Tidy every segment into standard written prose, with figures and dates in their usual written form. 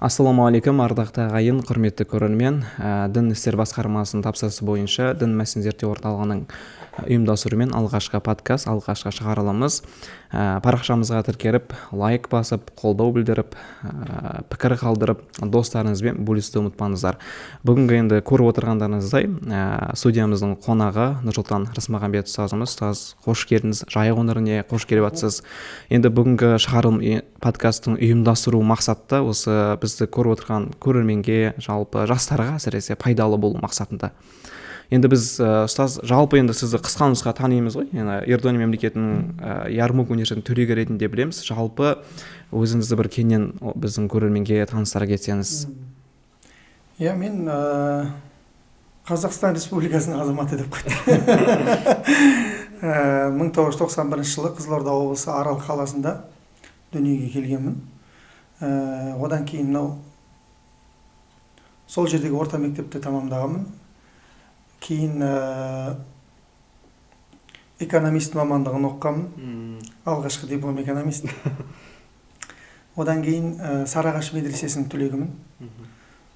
Ассалаумағалейкум, ардақты ағайын, құрметті көрермен. Дін істер басқармасының тапсырысы бойынша Дін мәселелерін зерттеу орталығының ұйымдастыруымен алғашқы подкаст, алғашқы шығарылымыз. Парақшамызға тіркеліп, лайк басып, қолдау білдіріп, пікір қалдырып, достарыңызбен бөлісуді ұмытпаңыздар. Бүгінгі енді көріп отырғандарыңыздай, студиямыздың қонағы Нұрсұлтан Рысмағамбет ұстазымыз. Ұстаз, қош келдіңіз, Жайық өңіріне қош келіп жатсыз. Енді бүгінгі шығарылым подкасттың ұйымдастыру мақсаты осы бізді көріп отырған көрерменге, жалпы жастарға әсіресе пайдалы болу мақсатында. Енді біз, ұстаз, жалпы енді сізді қысқа нұсқа танимыз ғой. Енді Иордания мемлекетінің Ярмук университетінің түлегі ретінде білеміз. Жалпы өзіңізді бір кеңінен біздің көрерменге таныстыра кетсеңіз. Иә, мен Қазақстан Республикасының азаматы деп қойды. 1991 жылы Қызылорда облысы Арал қаласында дүниеге келгенмін. Одан кейін мынау сол жердегі орта мектепті тамамдағанмын. Кейін экономист мамандығын оқығанмын. Алғашқы диплом экономист. Одан кейін Сарыағаш медресесінің түлегімін.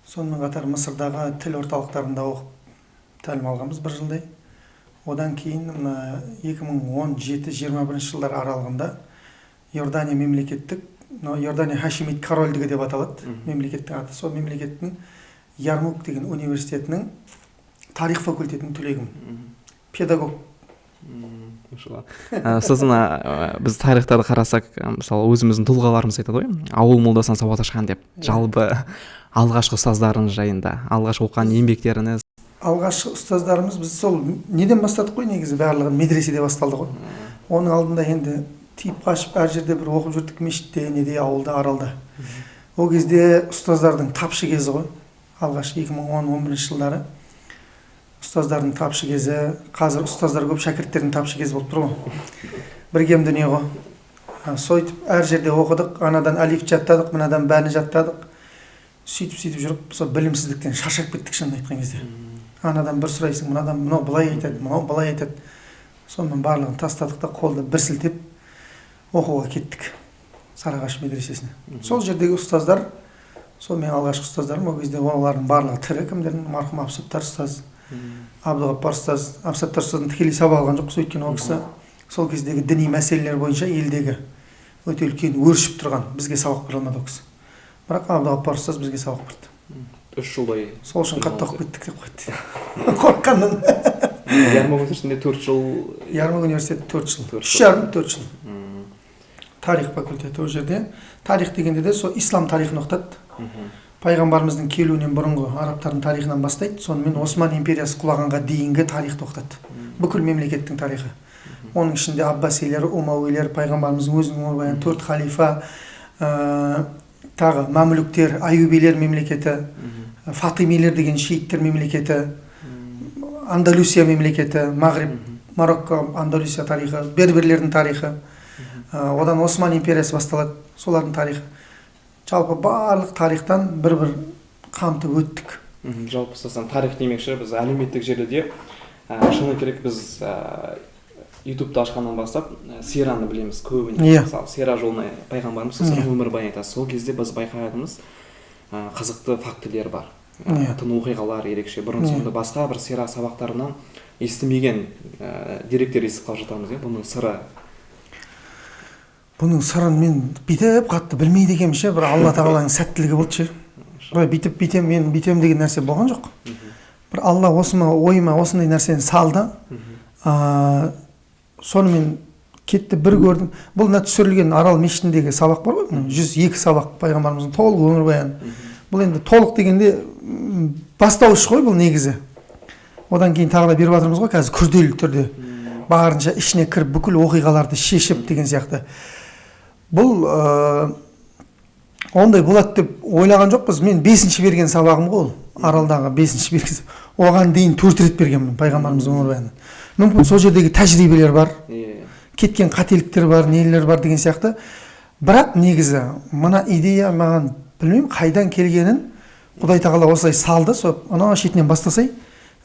Сонымен қатар Мысырдағы тіл орталықтарында оқып тәлім алғанбыз бір жылдай. Одан кейін мына 2017-21 жылдар аралығында Иордания мемлекеттік, Иордания Хашимит корольдігі деп аталады, мемлекеттің аты. Сол мемлекеттің Ярмук деген университетінің тарих факультетінің түлегімін. Педагог. Сосын біз тарихтарды қарасақ, мысалы өзіміздің тұлғаларымыз айтады ғой, ауыл молдасынан сауат ашқан деп. Жалпы алғашқы ұстаздарыңыз жайында, алғашқы оқыған еңбектеріңіз. Алғашқы ұстаздарымыз, біз сол неден бастадық қой негізі, барлығын медреседе басталды ғой. Оның алдында енді тиіп қашып әр жерде бір оқып жүрдік, мешітте, неде, ауылда, Аралда. Ол кезде ұстаздардың тапшы кезі ғой. Алғашқы 2010-11 жылдары ұстаздардың тапшы кезі. Қазір ұстаздар көп, шәкірттердің тапшы кезі болып тұр ғой. Бір кем дүние ғой. Сөйтіп әр жерде оқыдық, анадан әлиф жаттадық, мынадан бәні жаттадық. Сөйтіп-сөйтіп жүріп, сол білімсіздіктен шаршап кеттік шынын айтқан кезде. Анадан бір сұрайсың, мынадан мынау былай айтады, мынау былай айтады. Сонымен барлығын тастадық та қолды бір сілтеп оқуға кеттік Сарыағаш медресесіне. Сол жердегі ұстаздар, сол менің алғашқы ұстаздарым, ол кезде олардың барлығы тірі, кімдердің, марқұм Абсаттар ұстаз, Абдығаппар ұстаз. Абсаттар ұстаздан тікелей сабақ алған жоқпыз, өйткені ол кісі сол кездегі діни мәселелер бойынша елдегі өте үлкен өршіп тұрған, бізге сабақ бере алмады ол кісі. Бірақ Абдығаппар ұстаз бізге сабақ берді. 3 жылдай. Сол үшін қатты оқып кеттік деп қойды. Қорыққаннан. Ярмук университетінде 4 жыл. Ярмук университеті 4 жыл. 3,5-4 жыл. Тарих факультеті ол жерде. Тарих дегенде де сол ислам тарихын оқытады. Пайғамбарымыздың келуінен бұрынғы арабтардың тарихынан бастайды, сонымен Осман империясы құлағанға дейінгі тарихты оқытады. Бүкіл мемлекеттің тарихы. Оның ішінде Аббасилер, Умауилер, пайғамбарымыздың өзінің өмірбаяны, 4 халифа, тағы мамлюктер, аюбилер мемлекеті, Фатимилер деген шииттер мемлекеті, Андалусия мемлекеті, Мағриб, Марокко, Андалусия тарихы, берберлердің тарихы, одан Осман империясы басталады, солардың тарихы. Жалпы барлық тарихтан бір-бір қамтып өттік. Жалпы ұстаздан тарих демекші, біз әлеуметтік желіде, шыны керек, біз ютубты ашқаннан бастап сираны білеміз көбіне. Мысалы, сира жолына пайғамбарымыз өмірбаян айтады. Сол кезде біз байқағанымыз, қызықты фактілер бар. Тың оқиғалар ерекше. Бұрын соңды басқа бір сира сабақтарынан естімеген деректер естіп қалып жатамыз, иә? Бұның сыры. Бұның сырын мен бүйтіп қатты білмейді екенмін ше, бір Алла тағаланың сәттілігі болды ше. Былай бүйтіп бүйтем, мен бүйтем деген нәрсе болған жоқ. Бір Алла осыма, ойыма осындай нәрсені салды. Сонымен кетті, бір көрдім. Бұл мына түсірілген Арал мешітіндегі сабақ бар ғой, мына 102 сабақ пайғамбарымыздың толық өмірбаяны. Бұл енді толық дегенде бастауыш қой бұл негізі. Одан кейін тағы да беріп жатырмыз ғой қазір күрделі түрде. Барынша ішіне кіріп бүкіл оқиғаларды шешіп деген сияқты. Бұл ондай болады деп ойлаған жоқпыз. Мен 5-ші берген сабағым ғой ол. Аралдағы 5-ші берген. Оған дейін 4 рет бергенмін пайғамбарымыздың өмірбаянын. Мүмкін сол жердегі тәжірибелер бар, кеткен қателіктер бар, нелер бар деген сияқты. Бірақ негізі мына идея маған білмеймін қайдан келгенін Құдай тағала осылай салды, сол анау шетінен бастасай,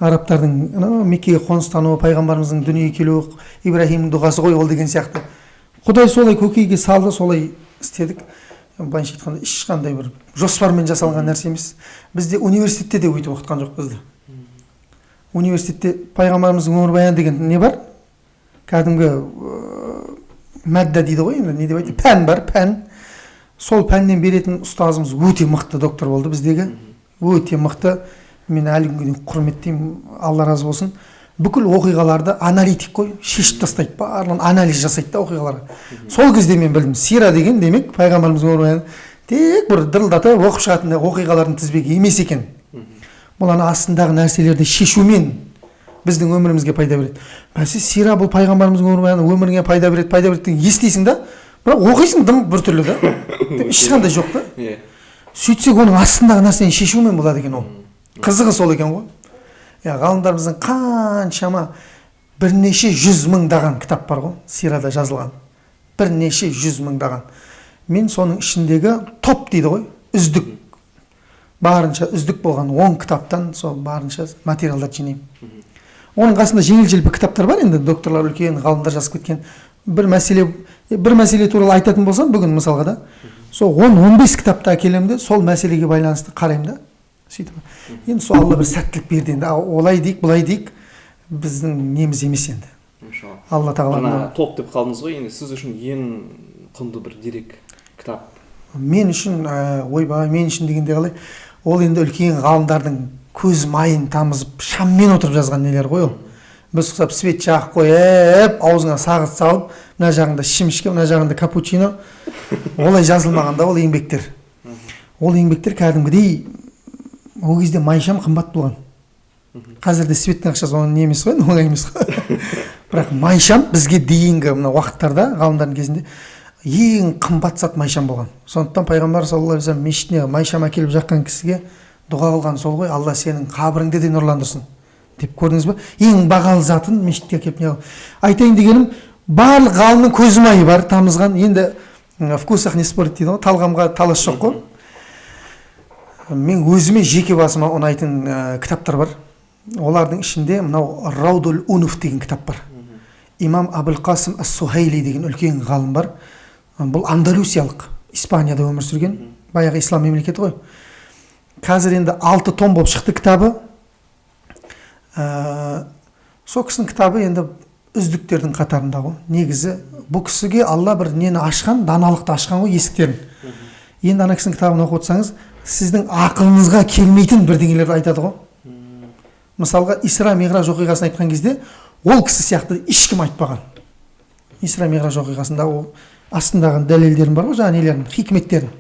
Арабтардың Меккеге қоныстануы, пайғамбарымыздың дүниеге келуі, Ибраһимнің дұғасы ғой ол деген сияқты. Құдай солай көкейге салды, солай істедік. Былайша айтқанда ешқандай бір жоспармен жасалған нәрсе емес. Бізде университетте де өйтіп оқытқан жоқ бізді. Университетте пайғамбарымыздың өмірбаяны деген не бар? Кәдімгі мәдда дейді ғой енді, не деп айтады? Пән бар, пән. Сол пәннен беретін ұстазымыз өте мықты доктор болды біздегі. Өте мықты. Мен әлі күнге дейін құрметтеймін, Алла разы болсын. Бүкіл оқиғаларды аналитик қой, шешіп тастайды, барлығын анализ жасайды да оқиғаларға. Сол кезде мен білдім, сира деген демек пайғамбарымыздың өмірбаяны тек бір дырылдатып оқып шығатын оқиғалардың тізбегі емес екен. Бұл ана астындағы нәрселерді шешумен біздің өмірімізге пайда береді. Бәсе сира бұл пайғамбарымыздың өмірбаяны өміріңе пайда береді, пайда береді деген естисің да, бірақ оқисың дым біртүрлі да. Ешқандай жоқ та. Сөйтсек оның астындағы нәрсені шешумен болады екен ол. Қызығы сол екен ғой. Я, ғалымдарымыздың қаншама бірнеше жүз мыңдаған кітап бар ғой, сирада жазылған. Бірнеше жүз мыңдаған. Мен соның ішіндегі топ дейді ғой, үздік. Барынша үздік болған 10 кітаптан сол барынша материалдар жинаймын. Оның қасында жеңіл-желпі кітаптар бар енді, докторлар, үлкен ғалымдар жазып кеткен. Бір мәселе туралы айтатын болсам бүгін мысалға да, сол 10-15 кітапты әкелемін де, сол мәселеге байланысты қараймын да. Сөйтіп. Енді сол Алла бір сәттілік берді енді. Олай дейік, былай дейік, біздің неміз емес енді. Алла тағала. Топ деп қалдыңыз ғой, енді сіз үшін ең құнды бір дерек кітап. Мен үшін, ойбай, мен үшін дегенде қалай, ол енді үлкен ғалымдардың көз майын тамызып, шаммен отырып жазған нелер ғой ол. Біз ұқсап свет жағып қойып, аузыңа сағыз салып, мына жағында шімішке, мына жағында капучино. Олай жазылмаған да ол еңбектер. Ол еңбектер кәдімгідей, ол кезде майшам қымбат болған. Қазір де светтің ақшасы оның не емес қой, оңай емес қой. Бірақ майшам бізге дейінгі мына уақыттарда, ғалымдардың кезінде ең қымбат зат майшам болған. Сондықтан пайғамбар саллаллаху алейхи вассалам мешітіне майшам әкеліп жаққан кісіге дұға қылған сол ғой, Алла сенің қабіріңді де нұрландырсын деп. Көрдіңіз бе? Ең бағалы затын мешітке әкеліп не. Айтайын дегенім, барлық ғалымның көз майы бар тамызған. Енді вкусах не спорить дейді ғой, талғамға талас жоқ қой. Мен өзіме жеке басыма ұнайтын кітаптар бар. Олардың ішінде мынау Раудул Унуф деген кітап бар. Имам Абулқасым ас-Сухайли деген үлкен ғалым бар. Бұл андалусиялық, Испанияда өмір сүрген, баяғы ислам мемлекеті ғой. Қазір енді 6 том болып шықты кітабы. Сол кісінің кітабы енді үздіктердің қатарында ғой. Негізі бұл кісіге Алла бір нені ашқан, даналықты ашқан ғой, есіктерін. Енді ана кісінің кітабын оқып отырсаңыз, сіздің ақылыңызға келмейтін бірдеңелерді айтады ғой. Мысалға, Исра Миғраж оқиғасын айтқан кезде, ол кісі сияқты ешкім айтпаған. Исра Миғраж оқиғасында ол астындағы дәлелдерін бар ғой, жаңа нелерін, хикметтерін.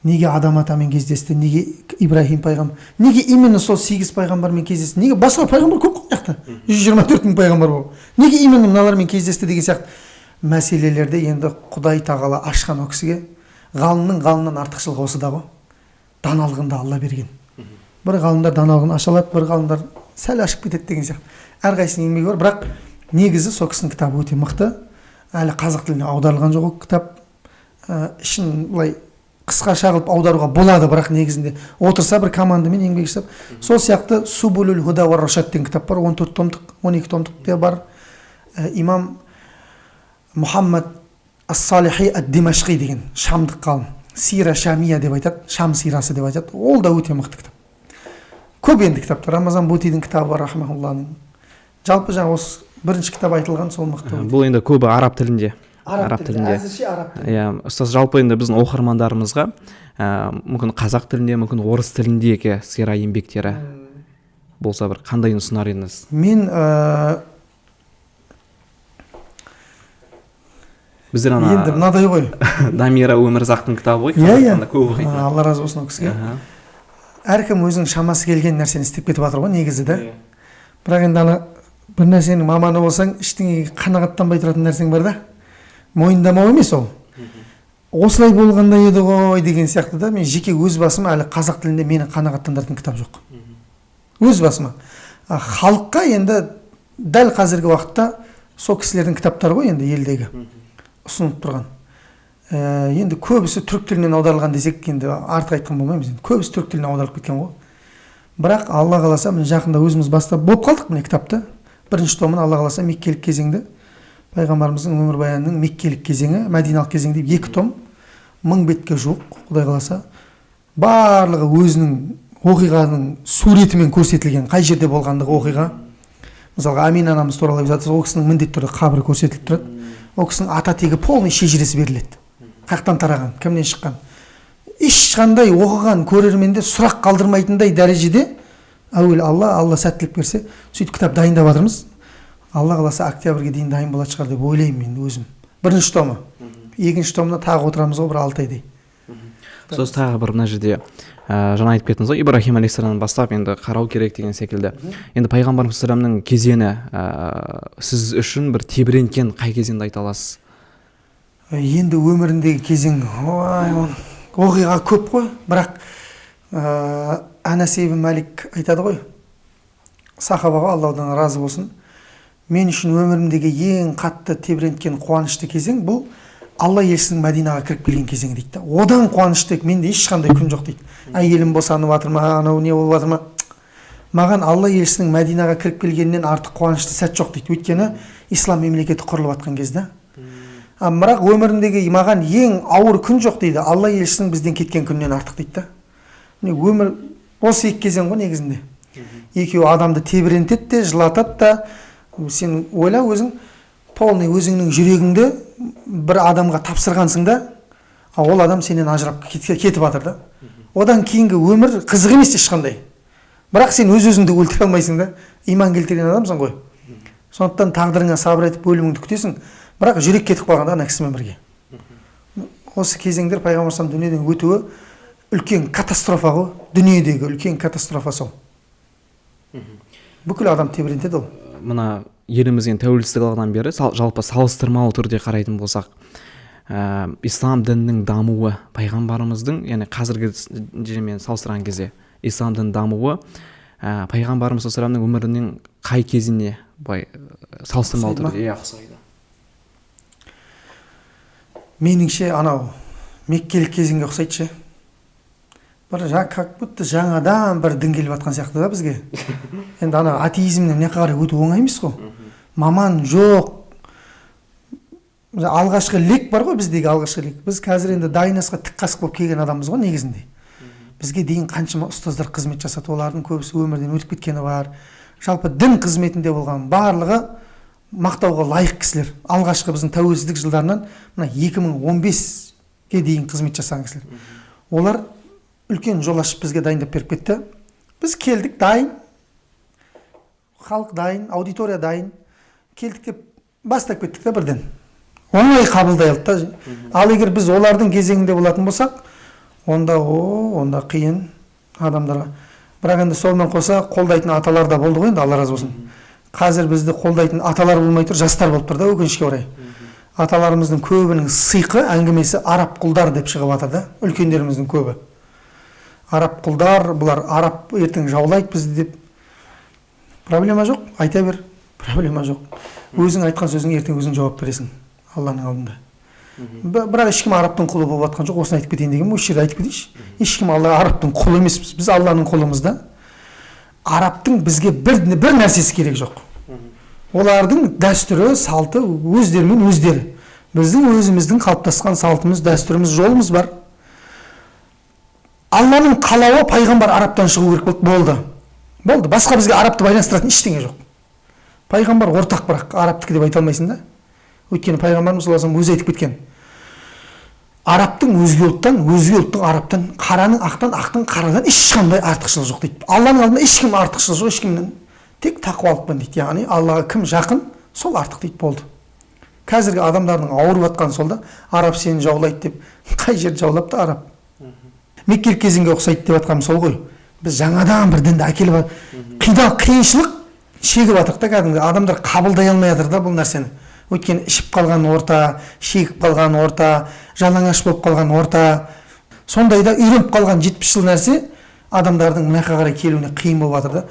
Неге Адам атамен кездесті, неге Ибраһим пайғамбар, неге именно сол 8 пайғамбармен кездесті, неге басқа пайғамбар көп қой мына жақта, 124 мың пайғамбар бар. Неге именно мыналармен кездесті деген сияқты мәселелерде енді Құдай тағала ашқан ол кісіге. Ғалымның ғалымнан артықшылығы осы да ғой. Даналығын да Алла берген. Бір ғалымдар даналығын аша алады, бір ғалымдар сәл ашып кетеді деген сияқты. Әрқайсысының еңбегі бар, бірақ негізі сол кісінің кітабы өте мықты. Әлі қазақ тіліне аударылған жоқ ол кітап. Ішін былай қысқаша қылып аударуға болады, бірақ негізінде отырса бір командамен еңбек жасап. Сол сияқты Субулул Худа уар Рашад деген кітап бар, 14 томдық, 12 томдық те бар. Имам Мұхаммад ас-Салихи ад-Димашқи деген шамдық ғалым, Сира Шамия деп айтады, Шам сирасы деп айтады. Ол да өте мықты кітап. Көп енді кітаптар, Рамазан Бутидің кітабы бар, рахмаулланың. Жалпы жаңа осы бірінші кітап айтылған сол мықты. Бұл енді көбі араб тілінде. Араб тілінде. Әзірше араб тілінде. Иә, ұстаз, жалпы енді біздің оқырмандарымызға мүмкін қазақ тілінде, мүмкін орыс тіліндегі сира еңбектері болса бір қандайын ұсынар едіңіз? Мен біздер ана енді мынадай ғой. Дамира Өмірзақтың кітабы ғой. Иә, көп оқитын. Алла разы болсын ол кісіге. Әркім өзінің шамасы келген нәрсені істеп кетіп жатыр ғой негізі да. Бірақ енді ана бір нәрсенің маманы болсаң, ештеңеге қанағаттанбай тұратын нәрсең бар да. Мойындамау емес ол. Осылай болғанда еді ғой деген сияқты да. Мен жеке өз басыма әлі қазақ тілінде мені қанағаттандыратын кітап жоқ. Өз басыма. Халыққа енді дәл қазіргі уақытта сол кісілердің кітаптары ғой енді елдегі ұсынылып тұрған. Енді көбісі түрік тілінен аударылған десек, енді артық айтқан болмаймыз. Енді көбісі түрік тіліне аударылып кеткен ғой. Бірақ Алла қаласа, міне жақында өзіміз бастап болып қалдық міне кітапты. Бірінші томын Алла қаласа меккелік кезеңді, пайғамбарымыздың өмірбаянының меккелік кезеңі, мәдиналық кезең деп 2 том, 1000 бетке жуық, Құдай қаласа. Барлығы өзінің оқиғаның суретімен көрсетілген, қай жерде болғандығы оқиға. Мысалға, Әмин анамыз туралы айтып жатырсыз, ол кісінің міндетті түрде қабірі көрсетіліп тұрады. Ол кісінің ата тегі полный шежіресі беріледі. Қаяқтан тараған, кімнен шыққан. Ешқандай оқыған көрерменде сұрақ қалдырмайтындай дәрежеде әуелі Алла сәттілік берсе, сөйтіп кітап дайындап жатырмыз. Алла қаласа, октябрьге дейін дайын болатын шығар деп ойлаймын мен өзім. Бірінші томы. Екінші томына тағы отырамыз ғой бір 6 айдай. Сосын тағы бір мына жерде жаңа айтып кеттіңіз ғой, Ибрахим алейхисаламнан бастап енді қарау керек деген секілді. Енді пайғамбарымыз саллаллаху кезеңі сіз үшін бір тебіренткен қай кезеңді айта аласыз? Енді өміріндегі кезең, ой, оқиға көп қой, бірақ Анас ибн Малик айтады ғой, сахабаға, Алла одан разы болсын, мен үшін өмірімдегі ең қатты тебіренткен қуанышты кезең бұл Алла елшісінің Мәдинаға кіріп келген кезеңі дейді да. Одан қуанышты менде ешқандай күн жоқ дейді. Әйелім босанып жатыр ма, анау не болып жатыр ма, маған Алла елшісінің Мәдинаға кіріп келгенінен артық қуанышты сәт жоқ дейді. Өйткені ислам мемлекеті құрылып жатқан кезде. Бірақ өмірімдегі маған ең ауыр күн жоқ дейді, Алла елшісінің бізден кеткен күнінен артық дейді да. Міне, өмір осы екі кезең ғой негізінде. Екеуі адамды тебірентеді де, жылатады да. Сен ойла өзің, полный өзіңнің жүрегіңді бір адамға тапсырғансың да, а ол адам сенен ажырап кетіп жатыр да. Одан кейінгі өмір қызық емес ешқандай. Бірақ сен өз өзіңді өлтіре алмайсың да, иман келтірген адамсың ғой. Сондықтан тағдырыңа сабыр етіп өліміңді күтесің, бірақ жүрек кетіп қалған да ана кісімен бірге. Осы кезеңдер пайғамбар саллаллаху дүниеден өтуі үлкен катастрофа ғой, дүниедегі үлкен катастрофа сол. Бүкіл адам тебірентеді ол. Мына еліміздің тәуелсіздік алғаннан бері жалпы салыстырмалы түрде қарайтын болсақ, ислам дінінің дамуы пайғамбарымыздың, яғни қазіргі жермен салыстырған кезде ислам дінінің дамуы пайғамбарымыз саллаллаху алейхи өмірінің қай кезіне былай салыстырмалы түрде ұқсайды? Меніңше, анау меккелік кезеңге ұқсайды ше. Бір как будто жаңадан бір дін келіп жатқан сияқты да бізге. Енді ана атеизмнен мына жаққа қарай өту оңай емес қой. Маман жоқ. Алғашқы лек бар ғой, біздегі алғашқы лек. Біз қазір енді дайын асқа тік қасық болып келген адамбыз ғой негізінде. Бізге дейін қаншама ұстаздар қызмет жасады, олардың көбісі өмірден өтіп кеткені бар. Жалпы дін қызметінде болған барлығы мақтауға лайық кісілер. Алғашқы біздің тәуелсіздік жылдарынан мына 2015-ге дейін қызмет жасаған кісілер. Олар үлкен жол ашып бізге дайындап беріп кетті. Біз келдік дайын, халық дайын, аудитория дайын. Келдік деп бастап кеттік та бірден. Оңай қабылдай алды да. Ал егер біз олардың кезеңінде болатын болсақ, онда онда қиын адамдарға. Бірақ енді сонымен қоса қолдайтын аталар да болды ғой енді, Алла разы болсын. Қазір бізді қолдайтын аталар болмай тұр, жастар болып тұр да, өкінішке орай. Аталарымыздың көбінің сиқы әңгімесі араб құлдар деп шығып жатыр да, үлкендеріміздің көбі. Араб құлдар, бұлар араб ертең жаулайды бізді деп. Проблема жоқ, айта бер, проблема жоқ. Өзің айтқан сөзіңе ертең өзің жауап бересің Алланың алдында. Бірақ ешкім арабтың құлы болып жатқан жоқ, осыны айтып кетейін дегенмін, осы жерде айтып кетейінші. Ешкім Алла арабтың құлы емеспіз, біз Алланың құлымыз да. Арабтың бізге бір нәрсесі керек жоқ. Олардың дәстүрі, салты өздерімен өздері. Біздің өзіміздің қалыптасқан салтымыз, дәстүріміз, жолымыз бар. Алланың қалауы пайғамбар арабтан шығу керек болды, болды. Болды, басқа бізге арабты байланыстыратын ештеңе жоқ. Пайғамбар ортақ, бірақ арабтікі деп айта алмайсың да. Өйткені пайғамбарымыз саллаллаху алейхи вассалам өзі айтып кеткен. Арабтың өзге ұлттан, өзге ұлттың арабтан, қараның ақтан, ақтың қарадан ешқандай артықшылығы жоқ дейді. Алланың алдында ешкім артықшылығы жоқ, ешкімнің тек тақуалықпен дейді. Яғни Аллаға кім жақын, сол артық дейді, болды. Қазіргі адамдардың ауырып жатқаны сол да, араб сені жаулайды деп. Қай жерді жаулапты араб? Меккелік кезеңге ұқсайды деп жатқаным сол ғой. Біз жаңадан бір дінді әкеліп қиыншылық шегіп жатырық та, кәдімгі адамдар қабылдай алмай жатыр да бұл нәрсені. Өйткені ішіп қалған орта, шегіп қалған орта, жалаңаш болып қалған орта, сондайда үйреніп қалған 70 жыл нәрсе адамдардың мына жаққа қарай келуіне қиын болып жатыр да.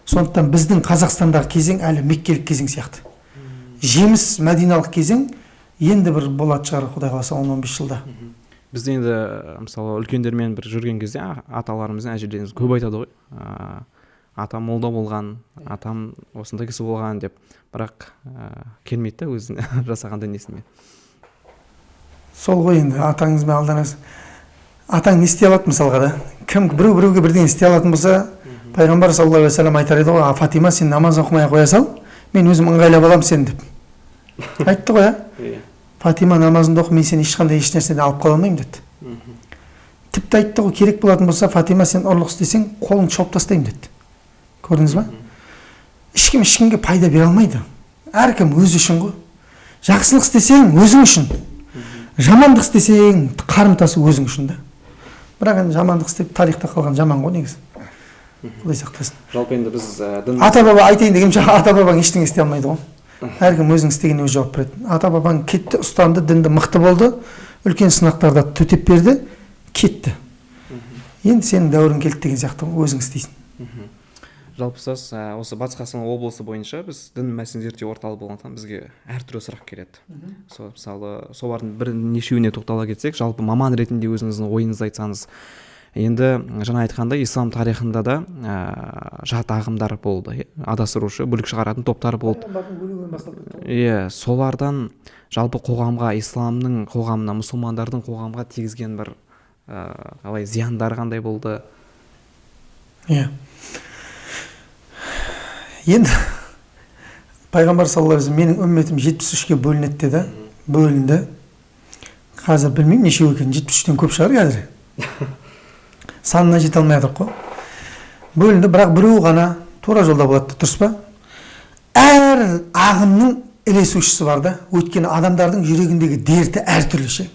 Сондықтан біздің Қазақстандағы кезең әлі меккелік кезең сияқты. Жеміс мәдиналық кезең енді бір болатын шығар, Құдай қаласа, 10-15 жылда. Бізде енді, мысалы, үлкендермен бір жүрген кезде аталарымыз, әжелеріміз көп айтады ғой. Атам молда болған, атам осындай кісі болған деп, бірақ келмейді да өзінің жасаған дүниесімен. Сол ғой енді, атаңызбен алданасыз. Атаң не істей алады мысалға да? Кім біреу біреуге бірдеңе істей алатын болса, пайғамбар саллаллаху алейхи уассалам айтар еді ғой, Фатима, сен намаз оқымай қоя сал, мен өзім ыңғайлап аламын сені деп. Айтты ғой, ә? Фатима, намазыңды оқы, мен сені ешқандай еш нәрседен алып қала алмаймын деді. Тіпті айтты ғой, керек болатын болса, Фатима, сен ұрлық істесең, қолыңды шауып тастаймын деді. Көрдіңіз ба? Ешкім ешкімге пайда бере алмайды. Әркім өзі үшін ғой. Жақсылық істесең өзің үшін, жамандық істесең қарымтасы өзің үшін да. Бірақ енді жамандық істеп тарихта қалған жаман ғой негізі. Құдай сақтасын. Жалпы енді біз ата баба айтайын дегенше, ата бабаң ештеңе істей алмайды ғой. Әркім өзінің істегеніне өзі жауап береді. Ата бабаң кетті, ұстанды, дінді мықты болды, үлкен сынақтарда төтеп берді, кетті. Енді сенің дәуірің келді деген сияқты ғой, өзің істейсің. Жалпы ұстаз, осы Батыс Қазақстан облысы бойынша біз дін мәселесін зерттеу орталығы болғандықтан бізге әртүрлі сұрақ келеді. Сол, мысалы, солардың бірнешеуіне тоқтала кетсек, жалпы маман ретінде өзіңіздің ойыңызды айтсаңыз. Енді жаңа айтқандай, ислам тарихында да жат ағымдар болды, адастырушы, бүлік шығаратын топтар болды. Иә, солардан жалпы қоғамға, исламның қоғамына, мұсылмандардың қоғамға тигізген бір қалай зияндары қандай болды? Иә. Енді пайғамбар саллаллаху алейхи вассалам менің үмметім 73-ке бөлінеді деді. Бөлінді. Қазір білмеймін нешеу екенін, 73-тен көп шығар қазір. Санына жете алмай жатырық қой. Бөлінді, бірақ біреу ғана тура жолда болады, дұрыс па? Әр ағымның ілесушісі бар да. Өйткені адамдардың жүрегіндегі дерті әртүрлі ше.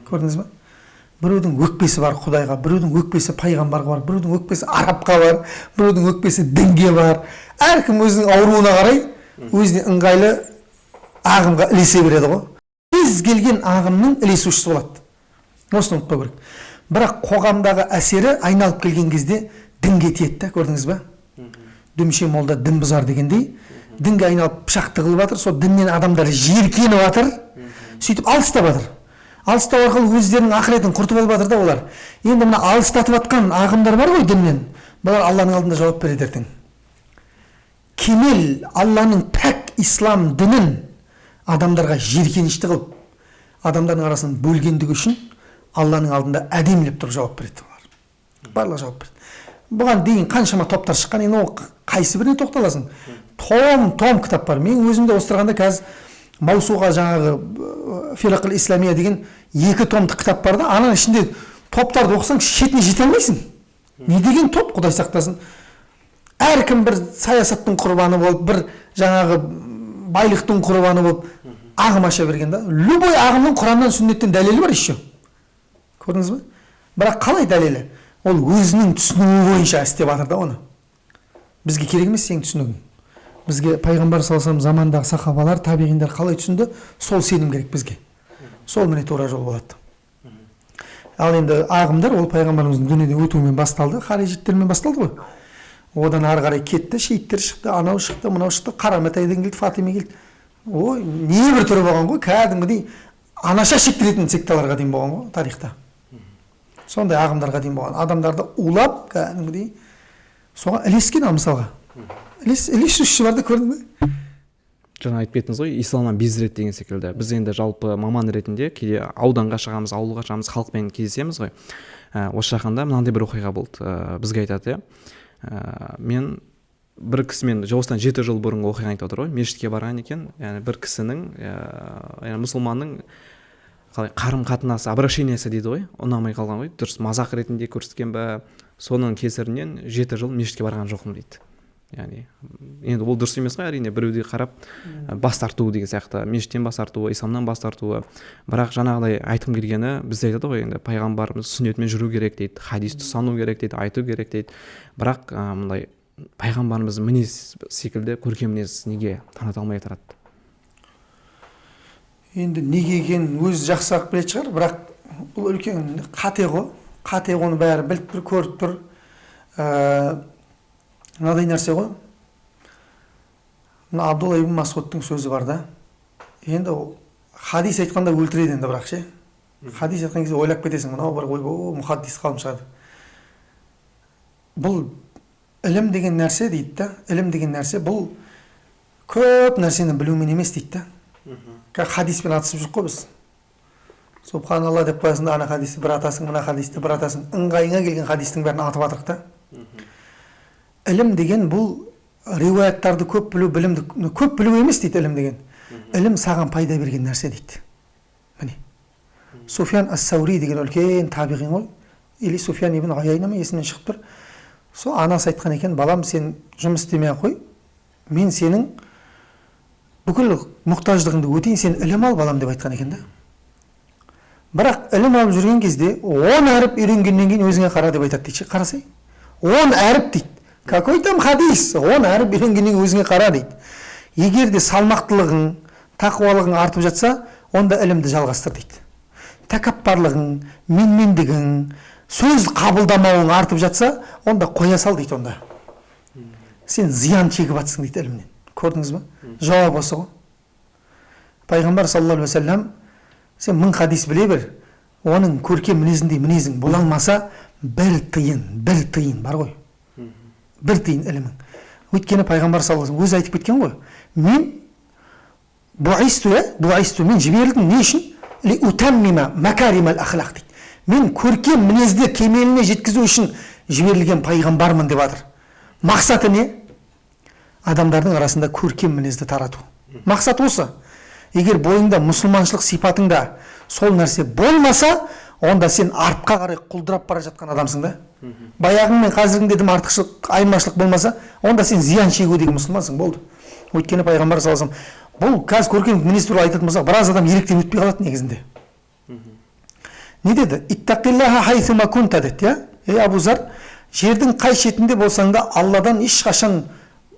Көрдіңіз ба? Біреудің өкпесі бар Құдайға, біреудің өкпесі пайғамбарға бар, біреудің өкпесі арабқа бар, біреудің өкпесі дінге бар. Әркім өзінің ауруына қарай өзіне ыңғайлы ағымға ілесе береді ғой. Кез келген ағымның ілесушісі болады. Осыны ұмытпау керек. Бірақ қоғамдағы әсері айналып келген кезде дінге тиеді да, көрдіңіз ба? Дүмше молда дін бұзар дегендей, дінге айналып пышақ тығылып жатыр, сол діннен адамдар жиіркеніп жатыр, сөйтіп алыстап жатыр. Алыстау арқылы өздерінің ақыретін құртып алып жатыр да олар. Енді мына алыстатып жатқан ағымдар бар ғой діннен, бұлар Алланың алдында жауап береді ертең. Кемел Алланың пәк ислам дінін адамдарға жиіркенішті қылып, адамдардың арасын бөлгендігі үшін Алланың алдында әдемілеп тұрып жауап береді олар. Барлығы жауап береді. Бұған дейін қаншама топтар шыққан, енді ол қайсы біріне тоқталасың? Том-том кітап бар. Мен өзім де осы тұрғанда қазір Маусуға жаңағы Фирақул Исламия деген 2 томдық кітап бар да, ананың ішінде топтарды оқысаң шетіне жете алмайсың. Не деген топ, Құдай сақтасын. Әркім бір саясаттың құрбаны болып, бір жаңағы байлықтың құрбаны болып ағым аша берген да. Любой ағымның Құраннан, сүннеттен дәлелі бар еще. Көрдіңіз бе? Бірақ қалай дәлелі? Ол өзінің түсінуі бойынша істеп жатыр да оны. Бізге керек емес сенің түсінігің. Бізге пайғамбар саллаллаху алейхи вассалам замандағы сахабалар, табиғиндар қалай түсінді, сол сенім керек бізге. Сол міне тура жол болады. Ал енді ағымдар ол пайғамбарымыздың дүниеден өтуімен басталды, харижиттермен басталды ғой. Одан ары қарай кетті, шииттер шықты, анау шықты, мынау шықты, Қараматайдан келді, Фатима келді. Ой, не бір түрі болған ғой, кәдімгідей анаша шектіретін секталарға дейін болған ғой тарихта. Сондай ағымдарға дейін болған. Адамдарды улап, кәдімгідей соған ілескен ал мысалға. Ілесуші бар да, көрдің бе? Жаңа айтып кеттіңіз ғой, исламнан бездіреді деген секілді. Біз енді жалпы маман ретінде кейде ауданға шығамыз, ауылға шығамыз, халықпен кездесеміз ғой. Осы жақында мынандай бір оқиға болды. Бізге айтады, мен бір кісімен осыдан 7 жыл бұрынғы оқиғаны айтып отыр ғой. Мешітке барған екен, яғни бір кісінің, яғни мұсылманның қалай қарым-қатынасы, обращениесі дейді ғой, ұнамай қалған ғой, дұрыс мазақ ретінде көрсеткен бе, соның кесірінен 7 жыл мешітке барған жоқпын дейді. Яғни енді ол дұрыс емес қой әрине, біреуге қарап бас тарту деген сияқты, мешіттен бас тартуы, исламнан бас тартуы. Бірақ жаңағыдай айтқым келгені, бізде айтады ғой енді пайғамбарымыз сүннетімен жүру керек дейді, хадисті ұстану керек дейді, айту керек дейді. Бірақ мындай пайғамбарымыз мінез секілді көркем мінез неге таныта алмай тұрады? Енді неге екенін өзі жақсы-ақ білетін шығар, бірақ бұл үлкен қате ғой. Қате, оны бәрі біліп тұр, көріп тұр. Мынадай нәрсе ғой. Мына Абдулла ибн Масғудтың сөзі бар да. Енді хадис айтқанда өлтіреді енді бірақ ше. Хадис айтқан кезде ойлап кетесің, мынау бір ойбой мұхаддис ғалым шығады. Бұл Ілім деген нәрсе дейді да, ілім деген нәрсе бұл көп нәрсені білумен емес дейді да. Хадиспен атысып жүрік қой біз. Субханалла деп қоясың да, ана хадисті бір атасың, мына хадисті бір атасың, ыңғайыңа келген хадистің бәрін атып жатырық та. Ілім деген бұл риуаяттарды көп білу, білімді көп білу емес дейді ілім деген. Ілім саған пайда берген нәрсе дейді. Міне. Суфьян ас-Саури деген үлкен табиғин ғой. Или Суфьян ибн Уяйна ма, есімнен шығып тұр. Сол анасы айтқан екен, балам сен жұмыс істемей ақ қой, мен сенің бүкіл мұқтаждығыңды өтейін, сен ілім ал балам деп айтқан екен да. Бірақ ілім алып жүрген кезде 10 әріп үйренгеннен кейін өзіңе қара деп айтады дейді. Қарасай, 10 әріп дейді. Какой там хадис? 10 әріп үйренгеннен кейін өзіңе қара дейді. Егер де салмақтылығың, тақуалығың артып жатса, онда ілімді жалғастыр дейді. Тәкаппарлығың, менмендігің, сөз қабылдамауың артып жатса, онда қоя сал дейді онда. Сен зиян шегіп жатсың дейді ілімнен. Көрдіңіз ба? Жауап осы ғой. Пайғамбар саллаллаху алейхи уассалам, сен 1000 хадис біле бер, оның көркем мінезіндей мінезің бола алмаса, бір тиын, бір тиын бар ғой. Бір тиын ілімің. Өйткені пайғамбар саллаллаху алейхи уассалам өзі айтып кеткен ғой. Мен буисту, буисту, мен жіберілдім не үшін? Ли утаммима макаримал ахлақ дейді. Мен көркем мінезді кемеліне жеткізу үшін жіберілген пайғамбармын деп жатыр. Мақсаты не? Адамдардың арасында көркем мінезді тарату. Мақсат осы. Егер бойыңда мұсылманшылық сипатыңда сол нәрсе болмаса, онда сен артқа қарай құлдырап бара жатқан адамсың да. Баяғың мен қазіргіңде дым артықшылық, айырмашылық болмаса, онда сен зиян шегудегі мұсылмансың, болды. Өйткені пайғамбар саллаллаху алейхи вассалам, бұл қазір көркем мінез туралы айтатын болсақ, біраз адам еліктен өтпей қалады негізінде. Не деді? Иттақиллаха хайсума кунта деді, иә? Ей Абу Зар, жердің қай шетінде болсаң да Алладан ешқашан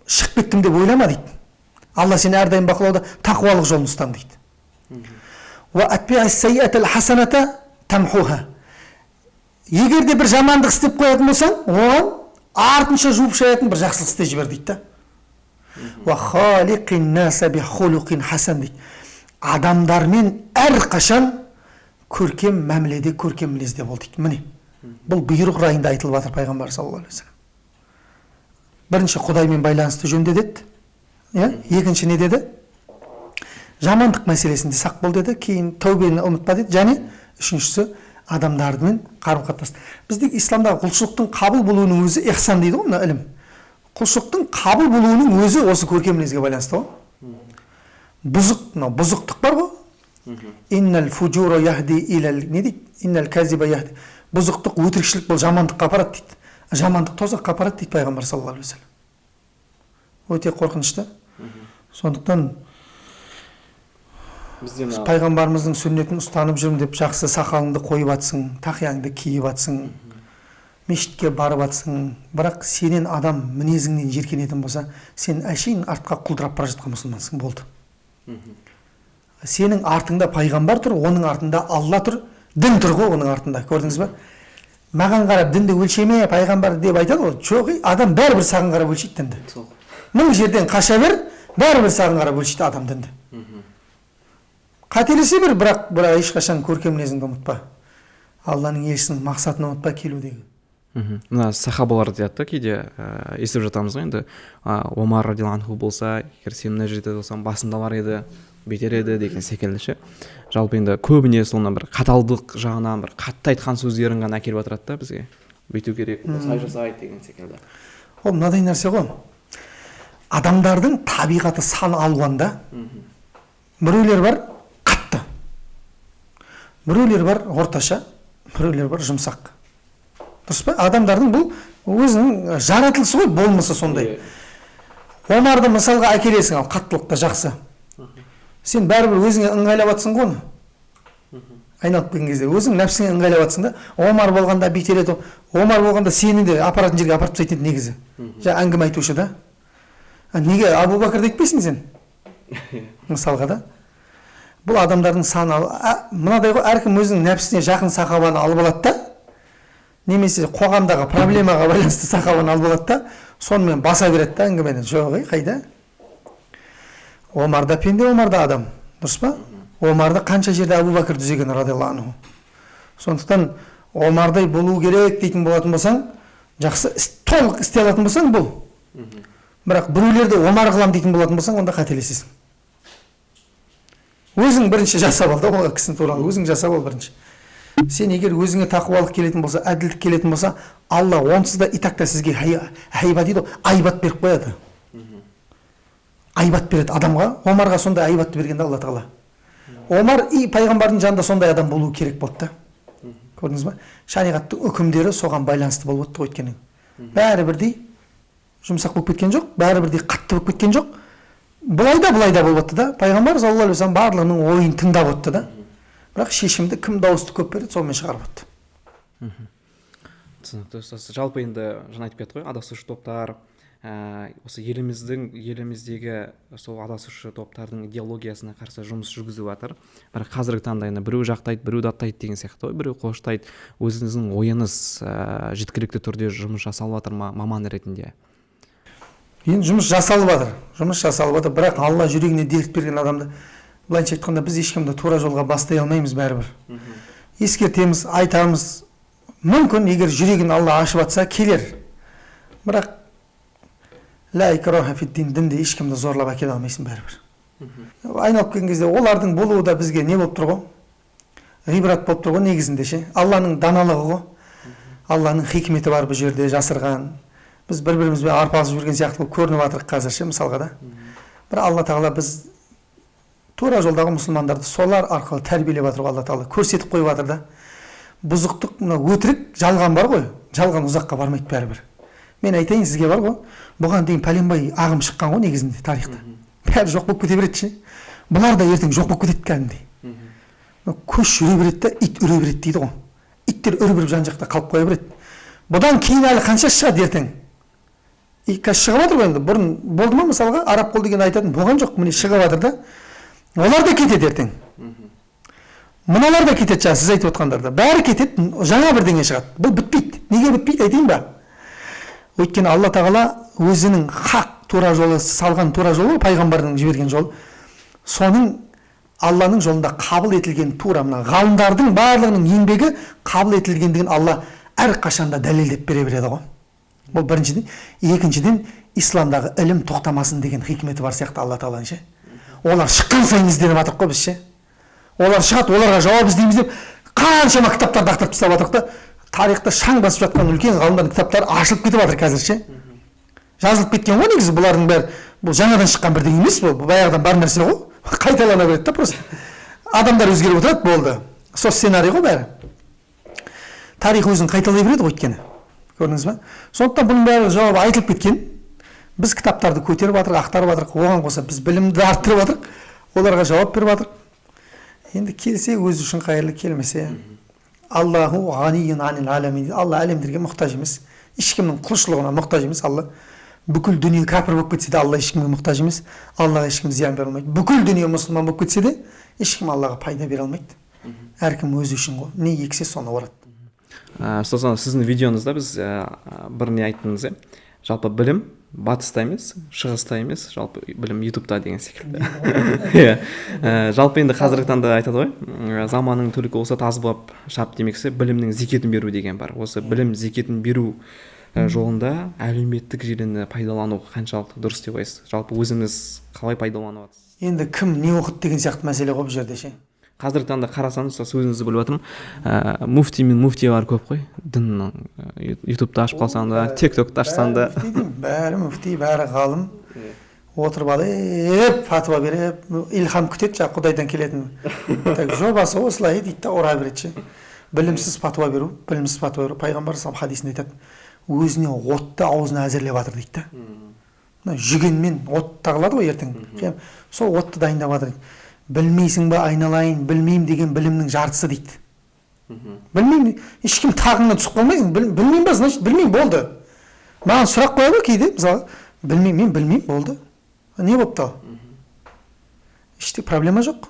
шығып кеттім деп ойлама дейді. Алла сені әрдайым бақылауда, тақуалық жолын ұстан дейді. Уа атби'ас сайиатал хасаната тамхуха. Егер де бір жамандық істеп қоятын болсаң, оған артынша жуып шаятын бір жақсылық істеп жібер дейді да. Уа халиқин наса би хулуқин хасан дейді. Адамдармен әрқашан көркем мәміледе, көркем мінезде бол дейді. Міне, бұл бұйрық райында айтылып жатыр пайғамбар саллаллаху алейхи уассалам. Бірінші Құдаймен байланысты жөнде деді. Иә? Екінші не деді? Жамандық мәселесінде сақ бол деді. Кейін тәубені ұмытпа деді. Және үшіншісі адамдармен қарым-қатынас. Біздің исламдағы құлшылықтың қабыл болуының өзі ихсан дейді ғой, мына ілім. Құлшылықтың қабыл болуының өзі осы көркем мінезге байланысты ғой. Бұзық, мынау бұзықтық бар ғой. Иннал фужура яхди илал не дейді? Иннал казиба яхди. Бұзықтық, өтірікшілік бұл жамандыққа апарады дейді. Жамандық тозаққа апарады дейді пайғамбар саллаллаху алейхи уассалам. Өте қорқынышты. Сондықтан пайғамбарымыздың сүннетін ұстанып жүрмін деп жақсы сақалыңды қойып атсың, тақияңды киіп атсың, мешітке барып атсың, бірақ сенен адам мінезіңнен жеркенетін болса, сен әшейін артқа құлдырап бара жатқан мұсылмансың, болды. Сенің артыңда пайғамбар тұр, оның артында Алла тұр, дін тұр ғой оның артында, көрдіңіз ба? Маған қарап дінді өлшеме, пайғамбар деп айтады ғой. Жоқ, адам бәрібір саған қарап өлшейді дінді. Мың жерден қаша бер, бәрібір саған қарап өлшейді адам дінді. Қателесе бер, бірақ ешқашан көркем мінезіңді ұмытпа. Алланың елшісінің мақсатын ұмытпа келудегі. Мына сахабалар дейді да, кейде естіп жатамыз ғой енді, Омар радиаллаху анху болса, егер сен мына жерде болсаң басында бар еді, бетер еді деген секілді ше. Жалпы енді көбіне соны бір қаталдық жағынан бір қатты айтқан сөздерін ғана әкеліп отырады да бізге. Бүйту керек, осылай жасайды деген секілді. Ол мынадай нәрсе ғой. Адамдардың табиғаты сан алуан да. Біреулер бар қатты, біреулер бар орташа, біреулер бар жұмсақ. Дұрыс па? Адамдардың бұл өзінің жаратылысы ғой, болмысы сондай. Омарды мысалға әкелесің, ал қаттылықта жақсы. Сен бәрібір өзіңе ыңғайлап атсың ғой оны. Айналып келген кезде өзің нәпсіңе ыңғайлап атсың да. Омар болғанда бүйтер еді, Омар болғанда сені де апаратын жерге апарып тастайтын еді негізі. Жаңа әңгіме айтушы да. Неге Абу Бәкірді айтпайсың сен? Мысалға да. Бұл адамдардың саны мынадай ғой, әркім өзінің нәпсісіне жақын сахабаны алып алады да, немесе қоғамдағы проблемаға байланысты сахабаны алып алады да, сонымен баса береді да әңгімені. Жоқ, қайда? Омар да пенде, Омар да адам. Дұрыс па? Омарды қанша жерде Абу Бәкір түзеген радиаллаху анху. Сондықтан Омардай болу керек дейтін болатын болсаң, Жақсы, толық істей алатын болсаң бұл. Бірақ біреулерді Омар қылам дейтін болатын болсаң, онда қателесесің. Өзің бірінші жасап ал да, ол кісінің туралы өзің жасап ал бірінші. Сен егер өзіңе тақуалық келетін болса, әділдік келетін болса, Алла онсыз да и так та сізге хайба дейді ғой, айбат беріп қояды. Айбат береді адамға. Омарға сондай айбатты берген да Алла тағала. Омар и пайғамбардың жанында сондай адам болу керек болды да. Көрдіңіз ба? Шариғаттың үкімдері соған байланысты болып отты ғой өйткені. Бәрі бірдей жұмсақ болып кеткен жоқ, бәрі бірдей қатты болып кеткен жоқ. Былай да былай да болып отты да. Пайғамбар саллаллаху алейхи уассалам барлығының ойын тыңдап отты да. Бірақ шешімді кім дауысты көп береді, сонымен шығарып отты. Түсінікті. Жалпы енді жаңа айтып кеттік қой, адасушы топтар, осы еліміздегі сол адасушы топтардың идеологиясына қарсы жұмыс жүргізіп жатыр. Бірақ қазіргі таңда енді біреу жақтайды, біреу даттайды деген сияқты ғой, біреу қоштайды. Өзіңіздің ойыңыз жеткілікті түрде жұмыс жасалып жатыр ма маман ретінде? Енді жұмыс жасалып жатыр, жұмыс жасалып жатыр, бірақ Алла жүрегіне дерт берген адамды, былайынша айтқанда, біз ешкімді тура жолға бастай алмаймыз бәрібір. Ескертеміз, айтамыз. Мүмкін егер жүрегін Алла ашып атса келер. Бірақ ла икраха фид-дин, дінде ешкімді зорлап әкеле алмайсың бәрібір. Айналып келген кезде олардың болуы да бізге не болып тұр ғой? Ғибрат болып тұр ғой негізінде ше. Алланың даналығы ғой. Алланың хикметі бар бұл жерде жасырған. Біз бір-бірімізбен арпалысып жүрген сияқты болып көрініп жатырық қазір ше, мысалға да. Бірақ Алла тағала біз тура жолдағы мұсылмандарды солар арқылы тәрбиелеп жатыр ғой, Алла тағала көрсетіп қойып жатыр да. Бұзықтық, мына өтірік, жалған бар ғой, жалған ұзаққа бармайды бәрібір. Мен айтайын сізге бар ғой, бұған дейін пәленбай ағым шыққан ғой негізінде тарихта. Бәрі жоқ болып кете береді ше. Бұлар да ертең жоқ болып кетеді кәдімгідей. Көш жүре береді да, ит үре береді дейді ғой. Иттер үріп-үріп жан жақта қалып қоя береді. Бұдан кейін әлі қанша шығады ертең? Қазір шығып жатыр ғой енді. Бұрын болды ма мысалға, араб қол деген айтатын болған жоқ, міне шығып жатыр да. Олар да кетеді ертең. Мыналар да кетеді, жаңа сіз айтып отқандар да. Бәрі кетеді, жаңа бірдеңе шығады. Бұл бітпейді. Неге бітпейді айтайын ба? Өйткені Алла тағала өзінің хақ тура жолы, салған тура жолы, пайғамбардың жіберген жолы, соның Алланың жолында қабыл етілген тура мына ғалымдардың барлығының еңбегі қабыл етілгендігін Алла әрқашанда дәлелдеп бере береді ғой. Бұл біріншіден. Екіншіден, исламдағы ілім тоқтамасын деген хикметі бар сияқты Алла тағаланың ше. Олар шыққан сайын ізденіп жатырық қой біз ше. Олар шығады, оларға жауап іздейміз деп қаншама кітаптарды ақтарып тастап жатырық та. Тарихта шаң басып жатқан үлкен ғалымдардың кітаптары ашылып кетіп жатыр қазір ше. Жазылып кеткен ғой негізі бұлардың бәрі. Бұл жаңадан шыққан бірдеңе емес, бұл баяғыдан бар нәрсе ғой. Қайталана береді да просто. Адамдар өзгеріп отырады, болды. Сол сценарий ғой бәрі. Тарих өзін қайталай береді ғой өйткені. Көрдіңіз ба? Сондықтан бұның бәрі жауабы айтылып кеткен. Біз кітаптарды көтеріп жатырық, ақтарып жатырық, оған қоса біз білімді арттырып жатырық, оларға жауап беріп жатырық. Енді келсе өзі үшін қайырлы, келмесе Аллаху ғаниюн анил аламин. Алла әлемдерге мұқтаж емес. Ешкімнің құлшылығына мұқтаж емес. Алла бүкіл дүние кәпір болып кетсе де Алла ешкімге мұқтаж емес. Аллаға ешкім зиян бере алмайды. Бүкіл дүние мұсылман болып кетсе де ешкім Аллаға пайда бере алмайды. Әркім өзі үшін ғой. Не ексе соны орады. Сосын сіздің видеоңызда біз бір не айттыңыз, жалпы білім батыста емес, шығыста емес, жалпы білім ютубта деген секілді. Жалпы енді қазіргі таңда айтады ғой, заманның түлкі болса таз болып шап демекші, білімнің зекетін беру деген бар. Осы білім зекетін беру жолында әлеуметтік желіні пайдалану қаншалықты дұрыс деп ойлайсыз? Жалпы өзіңіз қалай пайдаланып жатсыз? Енді кім не оқыды деген сияқты мәселе ғой бұл жерде ше. Қазіргі таңда қарасаңыз, сөзіңізді бөліп жатырмын, муфти мен муфтиялар көп қой. Діннің ютубты ашып қалсаң да, тиктокты ашсаң да. Бәрі муфти, бәрі ғалым. Отырып алып, фатуа беріп, илхам күтеді жаңағы Құдайдан келетін. Так, жобасы осылай дейді да ұра береді ше. Білімсіз фатуа беру, білімсіз фатуа беру. Пайғамбар саллаллаху хадисінде айтады, өзіне отты аузына әзірлеп жатыр дейді да. Мына жүгенмен от тағылады ғой ертең. Сол отты дайындап жатыр дейді. Білмейсің ба айналайын, білмеймін деген білімнің жартысы дейді. Білмеймін, ешкім тағыңа түсіп қалмайсың. Білмеймін ба, значит, білмеймін, болды. Маған сұрақ қояды кейде, мысалы, білмеймін, мен білмеймін, болды. Не болыпты ал? Іште проблема жоқ.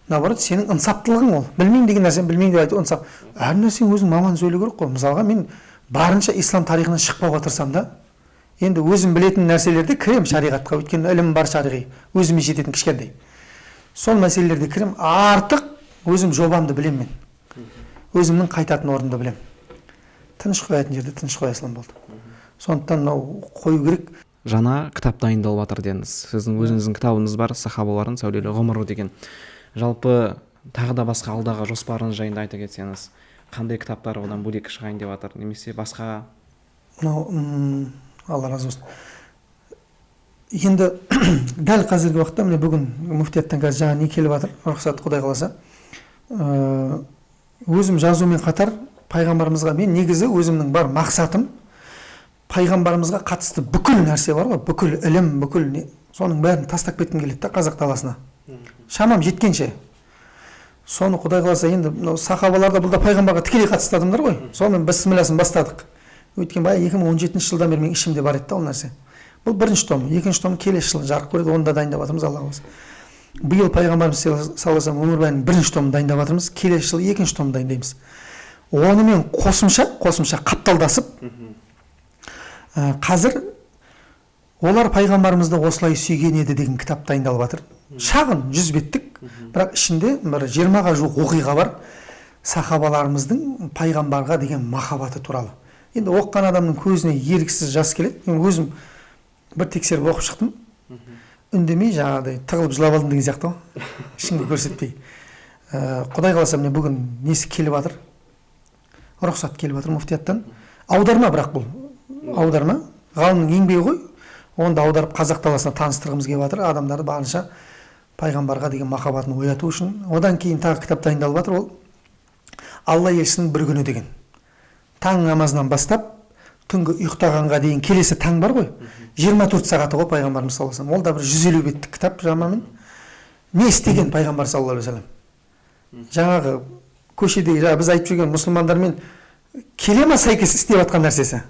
Наоборот, сенің ынсаптылығың ол. Білмеймін деген нәрсені білмеймін деп айту ынсап. Әр нәрсені өзің маман сөйлеу керек қой. Мысалға, мен барынша ислам тарихынан шықпауға тырысамын да. Енді өзім білетін нәрселерде кірем шариғатқа, өйткені ілім бар шариғи, өзіме жететін кішкентай. Сол мәселелерде кірем, артық өзім жобамды білем мен. Өзімнің қайтатын орнымды білем. Тыныш қоятын жерде тыныш қоя салам, болды. Сондықтан мынау қою керек. Жаңа кітап дайындалып жатыр дедіңіз. Сіздің өзіңіздің кітабыңыз бар, «Сахабалардың сәулелі ғұмыры» деген. Жалпы тағы да басқа алдағы жоспарыңыз жайында айта кетсеңіз, қандай кітаптар одан бөлек шығайын деп жатыр немесе басқа? Мынау, Алла разы болсын, енді дәл қазіргі уақытта, міне, бүгін муфтияттан қазір жаңа не келіп жатыр, рұқсат, құдай қаласа. Өзім жазумен қатар пайғамбарымызға, мен негізі өзімнің бар мақсатым пайғамбарымызға қатысты бүкіл нәрсе бар ғой, бүкіл ілім, бүкіл не, соның бәрін тастап кеткім келеді да қазақ даласына, шамам жеткенше. Соны, құдай қаласа, енді мынау сахабалар да, бұл да пайғамбарға тікелей қатысты адамдар ғой, сонымен бісмілласын бастадық. Өйткені баяғы 2017 жылдан бері менің ішімде бар еді да ол нәрсе. Бұл бірінші том, екінші том келесі жылы жарық көреді, оны да дайындап жатырмыз, Алла қаласа. Биыл пайғамбарымыз саллаллаху алейхи өмірбаянының бірінші томын дайындап жатырмыз, келесі жылы екінші томын дайындаймыз. Онымен қосымша қапталдасып, қазір «Олар пайғамбарымызды осылай сүйген еді» деген кітап дайындалып жатыр. Шағын, 100 беттік, бірақ ішінде бір 20-ға жуық оқиға бар сахабаларымыздың пайғамбарға деген махаббаты туралы. Енді оқыған адамның көзіне еріксіз жас келеді. Мен өзім бір тексеріп оқып шықтым, үндемей, жаңағыдай тығылып жылап алдым деген сияқты ғой, ешкімге көрсетпей. Құдай қаласа, міне, бүгін несі келіп жатыр, рұқсат келіп жатыр муфтияттан. Аударма, бірақ бұл аударма ғалымның еңбегі ғой, оны да аударып, қазақ даласына таныстырғымыз келіп жатыр, адамдарды барынша пайғамбарға деген махаббатын ояту үшін. Одан кейін тағы кітап дайындалып жатыр, ол «Алла елшісінің бір күні» деген, таң намазынан бастап түнгі ұйықтағанға дейін, келесі таң бар ғой, 24 сағаты ғой пайғамбарымыз саллаллаху алейхи. Ол да бір 150 беттік кітап шамамен. Не істеген пайғамбар саллаллаху алейхи вассалам, жаңағы көшедегі, жаңағы біз айтып жүрген мұсылмандармен келе ма сәйкес істеп жатқан нәрсесі,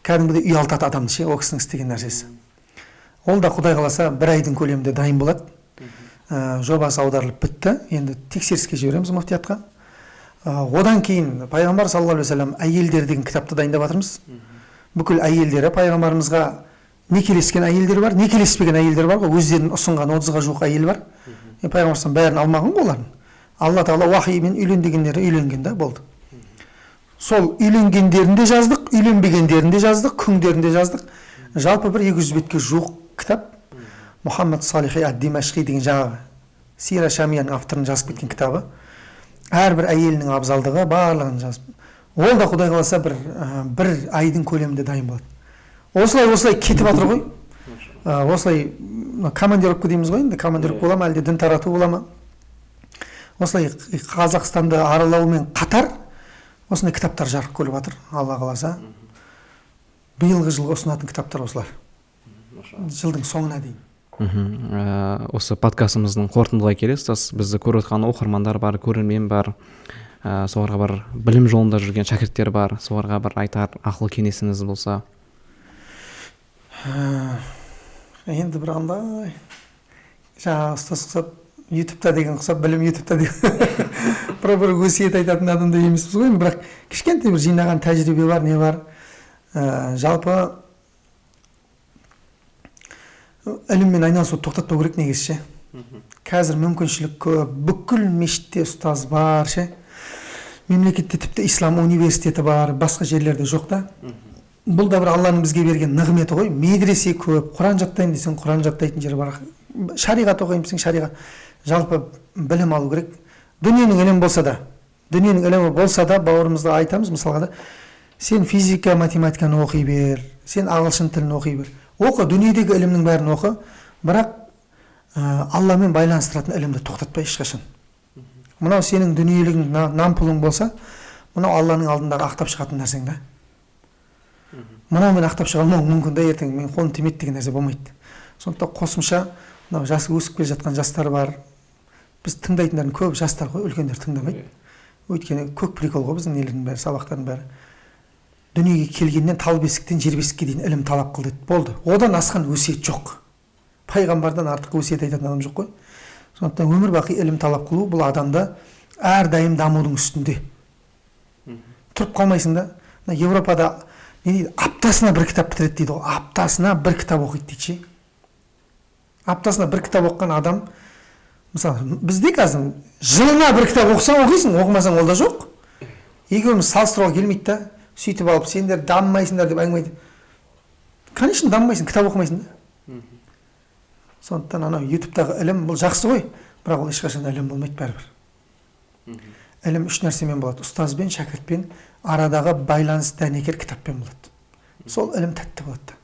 кәдімгідей ұялтады адамды ше ол кісінің істеген нәрсесі. Ол да, құдай қаласа, бір айдың көлемінде дайын болады. Жобасы аударылып бітті, енді тексеріске жібереміз муфтиятқа. Одан кейін «Пайғамбар саллаллаху алейхи вассалам әйелдері» деген кітапты дайындап жатырмыз. Бүкіл әйелдері, пайғамбарымызға некелескен әйелдер бар, некелеспеген әйелдер бар ғой, өздерін ұсынған 30-ға жуық әйел бар. Пайғамбар бәрін алмаған ғой олардың, Алла тағала уахимен үйлен дегендері үйленген да, болды. Сол үйленгендерін де жаздық, үйленбегендерін де жаздық, күңдерін де жаздық. Жалпы бір 200 бетке жуық кітап. Мұхаммад Салихи ад Димашқи деген жаңағы Сира Шамияның авторының жазып кеткен кітабы, әрбір әйелінің абзалдығы, барлығын жазып. Ол да, құдай қаласа, бір айдың көлемінде дайын болады. Осылай, осылай кетіп жатыр ғой. Осылай командировка дейміз ғой енді, командировка бола ма, әлде дін тарату бола ма, осылай Қазақстанды аралаумен қатар осындай кітаптар жарық көріп жатыр. Алла қаласа, биылғы жылғы ұсынатын кітаптар осылар, жылдың соңына дейін. Осы подкастымыздың қорытындылай келе, ұстаз, бізді көріп отқан оқырмандар бар, көрермен бар, соларға бір, білім жолында жүрген шәкірттер бар, соларға бір айтар ақыл кеңесіңіз болса. Енді бір андай жаңағы ұстаз ұқсап, Ютубта деген ұқсап, білім Ютубта деген бір өсиет айтатын адамдай емеспіз ғой енді, бірақ кішкентай бір жинаған тәжірибе бар, не бар. Жалпы іліммен айналысуды тоқтатпау керек негізі ше. Қазір мүмкіншілік көп, бүкіл мешітте ұстаз бар ше, мемлекетте тіпті ислам университеті бар, басқа жерлерде жоқ та. Бұл да бір Алланың бізге берген нығметі ғой. Медресе көп, Құран жаттаймын десең, Құран жаттайтын жер бар, шариғат оқимын десең, шариғат. Жалпы білім алу керек, дүниенің ілімі болса да, дүниенің ілімі болса да. Бауырымызға айтамыз мысалға да: сен физика, математиканы оқи бер, сен ағылшын тілін оқи бер, оқы, дүниедегі ілімнің бәрін оқы, бірақ Алламен байланыстыратын ілімді тоқтатпа ешқашан. Мынау сенің дүниелігің, нан пұлың болса, мынау Алланың алдындағы ақтап шығатын нәрсең да. Мынаумен ақтап шыға алмауың мүмкін да, ертең мен қолым тимейді деген нәрсе болмайды. Сондықтан қосымша мынау жасы өсіп келе жатқан жастар бар, біз тыңдайтындардың көбі жастар ғой, үлкендер тыңдамайды, өйткені көк прикол ғой біздің нелердің бәрі, сабақтардың бәрі. Дүниеге келгеннен тал бесіктен жер бесікке дейін ілім талап қыл деді, болды, одан асқан өсиет жоқ. Пайғамбардан артық өсиет айтатын адам жоқ қой. Сондықтан өмір бақи ілім талап қылу, бұл адамда әрдайым дамудың үстінде, тұрып қалмайсың да. Мына Европада не дейді, аптасына бір кітап бітіреді дейді ғой, аптасына бір кітап оқиды дейді ше. Аптасына бір кітап оқыған адам, мысалы, бізде қазір жылына бір кітап оқысаң оқисың, оқымасаң ол да жоқ. Екеуміз салыстыруға келмейді да. Сөйтіп алып сендер дамымайсыңдар деп әңгіме айтып. Конечно, дамымайсың, кітап оқымайсың да. Сондықтан анау ютубтағы ілім бұл жақсы ғой, бірақ ол ешқашан ілім болмайды бәрібір. Ілім үш нәрсемен болады: ұстазбен, шәкіртпен, арадағы байланыс дәнекер кітаппен болады. Сол ілім тәтті болады да.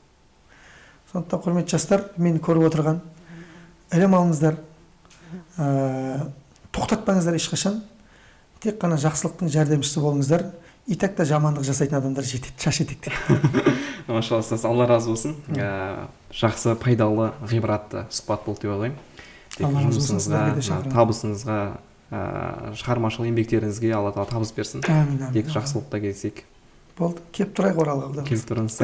Сондықтан, құрметті жастар, мені көріп отырған, ілім алыңыздар, тоқтатпаңыздар ешқашан, тек қана жақсылықтың жәрдемшісі болыңыздар. И так та жамандық жасайтын адамдар жетеді, шаш етектен. Машалла, ұстаз, Алла разы болсын. Жақсы, пайдалы, ғибратты сұхбат болды деп ойлаймын. Тек Алла разы болсын, жұмысыңызға, сіздерге де шақырамын. табысыңызға, шығармашылық еңбектеріңізге Алла тағала табыс берсін. Әмин, әмин. Тек жақсылықта кездесейік. Болды, келіп тұрайық Оралға. Келіп тұрыңыз.